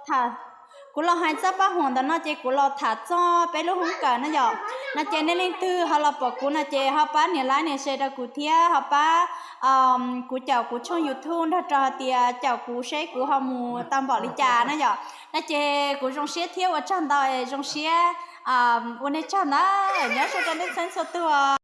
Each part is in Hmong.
Tham, kuv los hais txog paj huam ntawm no ces kuv los tham txog peb lub hoob kawm no yom. No ces nej leej twg ho los pom kuv no ces ho pab nias like nias share rau kuv thiab ho pab, kuv caum kuv tshooj YouTube nrog rau hais tias caum kuv seb kuv ho mus tau npaum li cas na yom. No ces kuv zoo siab thiab ua tsaug ntau, zoo siab ua nej tsaug ntau, nyob zoo rau nej txhua txhua tug.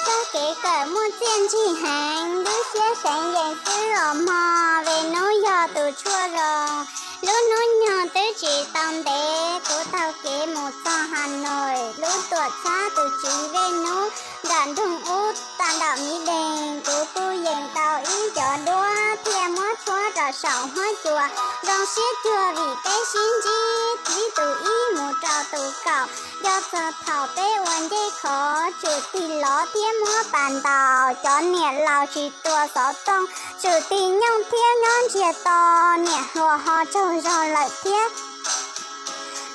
Txoj kev kawm muaj txiaj ntsig heev, lub siab seev yees xwb os mog, Vej Nub yog tus tshuaj zoo. Lub hnub nyoog twb tsis tau ntev, kuv taug kev mus txog Has Nois, lub tuam txhab tus txiv Vej Nub nram nroog ub tag nraum Mib Dees. Kuv kuj yeem tau ib cov duab thiaj muab tshuab rau saum huab cua, zoo siab cuag vim peb sib ntsib ib tus ib mus rau tus kaum. Nco txog thaum peb ua ncej khov, tswm tig lov thiab muab pas ntaus, cov niam laus tsis tua xov tooj, tswm tig nyooj thiab nyob ntsiag to, niam hluas ho tsaug zog lawm thiab.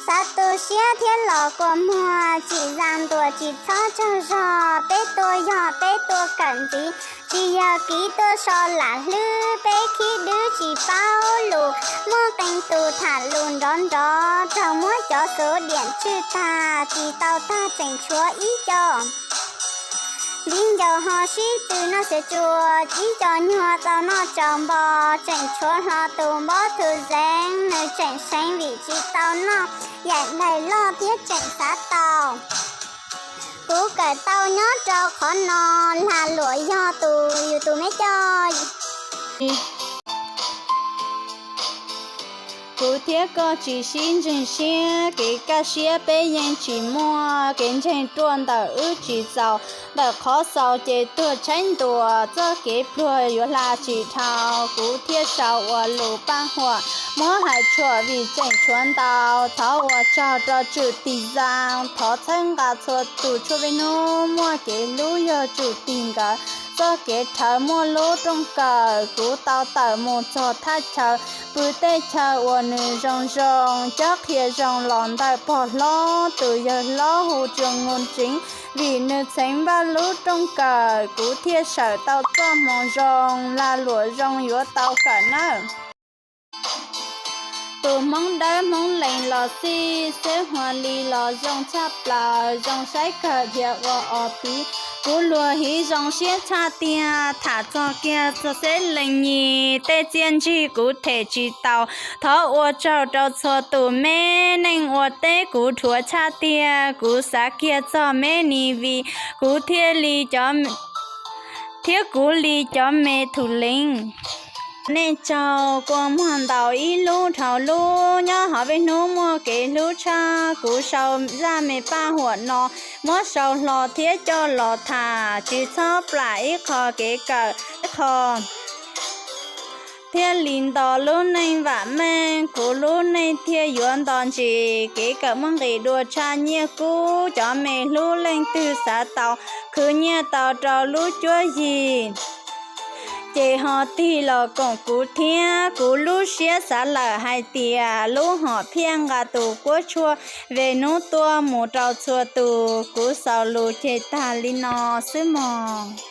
Xav tu siab thiab los kua muag, tsim zaj ntuas tsis txhob tsaug zog, peb tuaj yog peb tuaj kawm ntxiv, tsis yog kiv tuaj so lam hlwb, peb khib dwb tsis paub lus, muaj qee tus tham lus nrov nrov, raug muab cov xuv diam tswj tag, tsis tau tag tseem tshuav ib co viv ncaus ho sib tw noj xav tsua, ib co nyuag tau noj tsaus npo, tseem tshuav hlo tus npob thu zeev, nws tseem seev vim tsis tau noj yaim nplaig loj thiab tseem xav tau. Kuv kawm tau nyob rau qhov no, lag luam yog tus yus tus me coj. Kuv thiab koj tsis sib ntseeg siab, kev kaj siab peb yeej tsis muaj, kev ntseeg ruaj ntawm wb tsis txaus, ntawm qhov xaus ces tuag tshaib ntuas, txoj kev pluag yuav hla tsis dhau. Kuv thiaj sau ua lus paj huam, muab hais tshuam vim tseem tshuav ntau, thov ua tsaug rau tswm tig zaj, thov txhawb nqa txhua tus tshuaj Vej Nub muaj kev hlub yog tswm tig nkawd txoj kev rhawv muaj lub rooj kawm. Kuv tau tawm mus txog thaj chaw, pw tej chaw uas nws zoo zoo, cob qhia zoo los ntawm pog hlob, tus yawg hlob hu Tsuas Nus Tseev, vim nws txheev Vaj lub rooj kawm, kuv thiaj sawm tau txoj hmoo zoo, lag luam zoo yuav tau kawm nawb. Tus Hmoob Dawb Hmoob Lees los xij, xwb huas li los zoo tshaj plaws, zoo saib kawg dhia ua os piv. Kuv luag hiv zoo siab tshaj tiag, tham txog kiag txog xeb lees nyis, tej txiaj ntsig kuv them tsis tau. Thov ua tsaug rau txhua tus me neej ua teb kuv dhuav tshaj tiag, kuv xav kiag txog me ni vim kuv thiaj li cov thiab kuv li cov me thum leev. Nej tsaug kua muag ntaus ib lub dhau lub, nyob hauv Vej Nub muaj kev hlub tshaj, kuv sau zaj me paj huam no muab sau hlo thiab coj los tham, tsis txhob plam ib qho kev kawm ib qho thiaj li nto lub neej vam meej, kuv lub neej thiaj yuav nto ntsis. Kev kawm muaj nqis dua tshaj nyiaj kub, cov me hlub leej twg xav tau, khwv nyiaj tau rau lub cuab yig ces ho tig los koom kuv thiab. Kuv lub siab xav lawm hais tias lub hom phiaj nqa tus kuab tshuaj Vej Nub tuaj mus rau txhua tus. Kuv xaus lus ceg tag li no xwb mog.